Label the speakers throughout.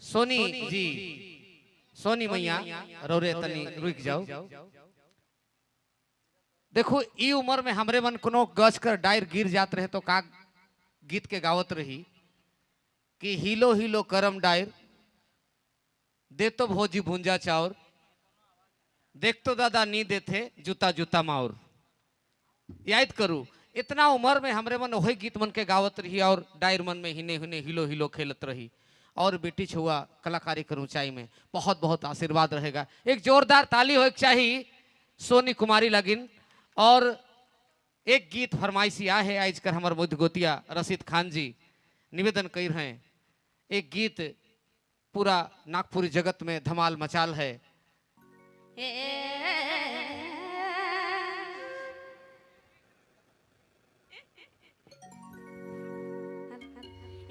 Speaker 1: सोनी जी, सोनी मैया रौरे तनी रुक जाओ। देखो ई उम्र में हमरे मन कोनो गछ कर डायर गिर जात रहे तो का गीत के गावत रही कि हिलो हिलो करम डायर दे तो भोजी भुंजा चाउर, देख तो दादा नी देथे जूता जूता माउर। याद करू इतना उम्र में हमरे मन वही गीत मन के गावत रही और डायर मन में हिने हिने हिलो हिलो खेलत रही। और बेटी छुआ कलाकारी कर ऊंचाई में बहुत बहुत आशीर्वाद रहेगा। एक जोरदार ताली हो चाहिए सोनी कुमारी लगिन। और एक गीत फरमाइशी आ है आज कर हमार मुद गोतिया रशीद खान जी निवेदन कर रहे हैं। एक गीत पूरा नागपुरी जगत में धमाल मचाल है।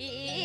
Speaker 2: I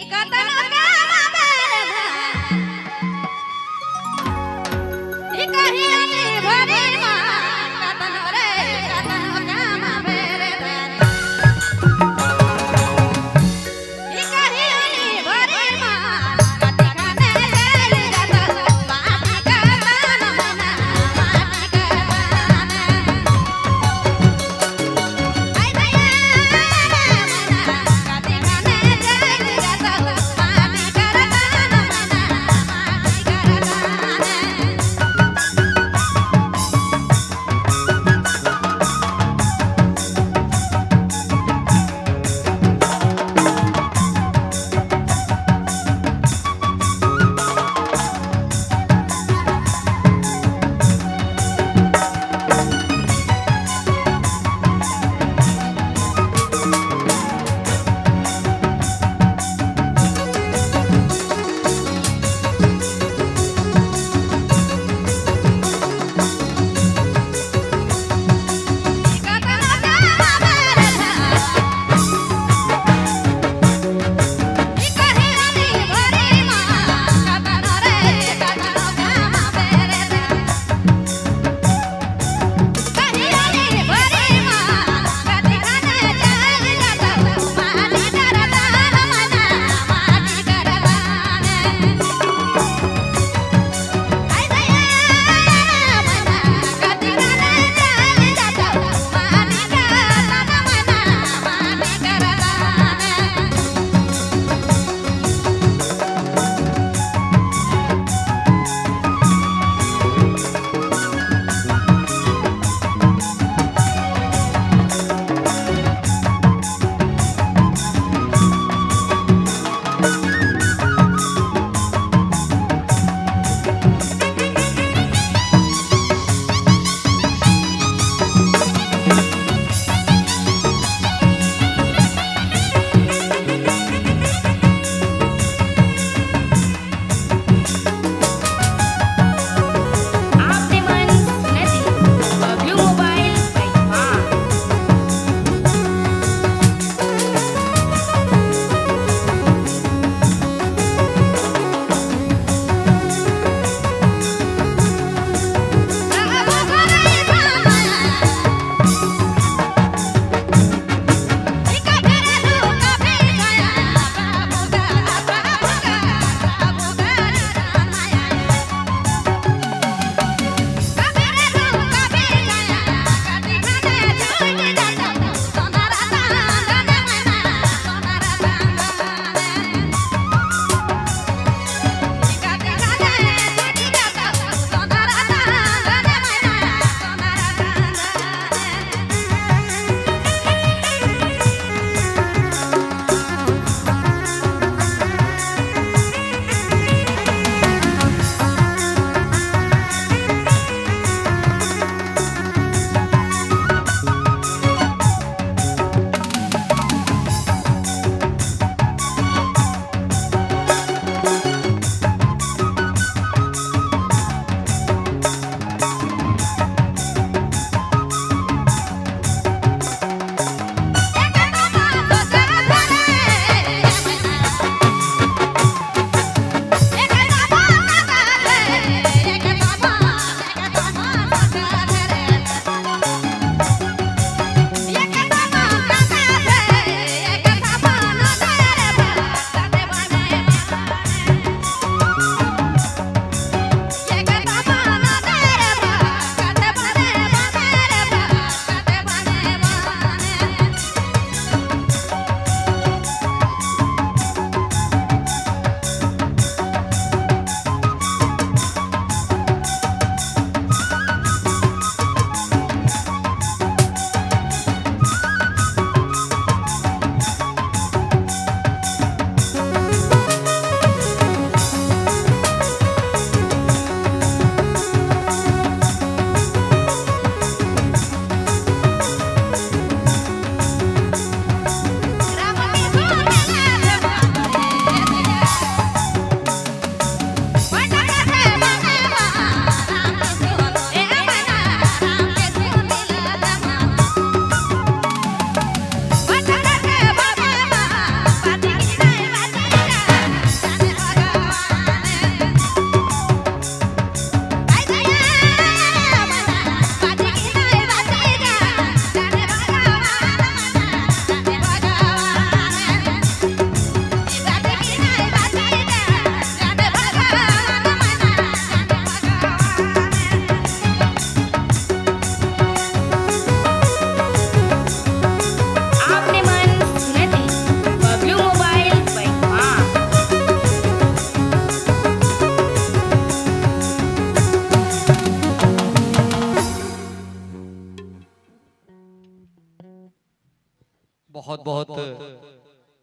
Speaker 1: बहुत बहुत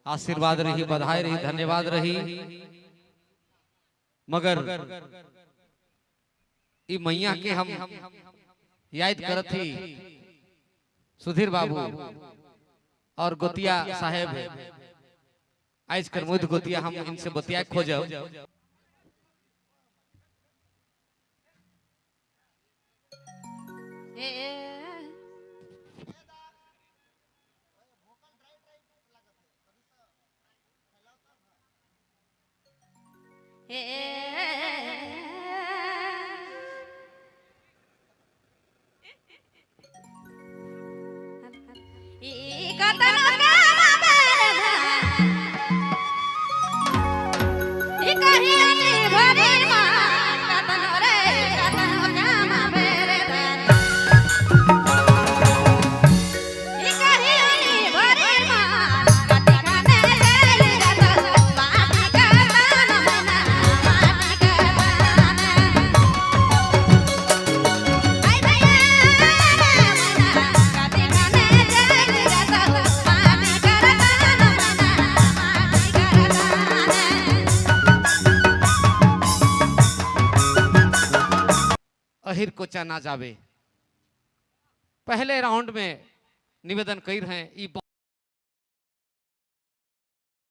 Speaker 1: आशीर्वाद रही, बधाई रही, धन्यवाद रही। मगर ई मैया के हम याद करत थी सुधीर बाबू और गोतिया साहेब है। आज करमुद गोतिया हम इनसे बतिया खोजब। अहिर कोचा ना जावे। पहले राउंड में निवेदन कर रहे हैं, ये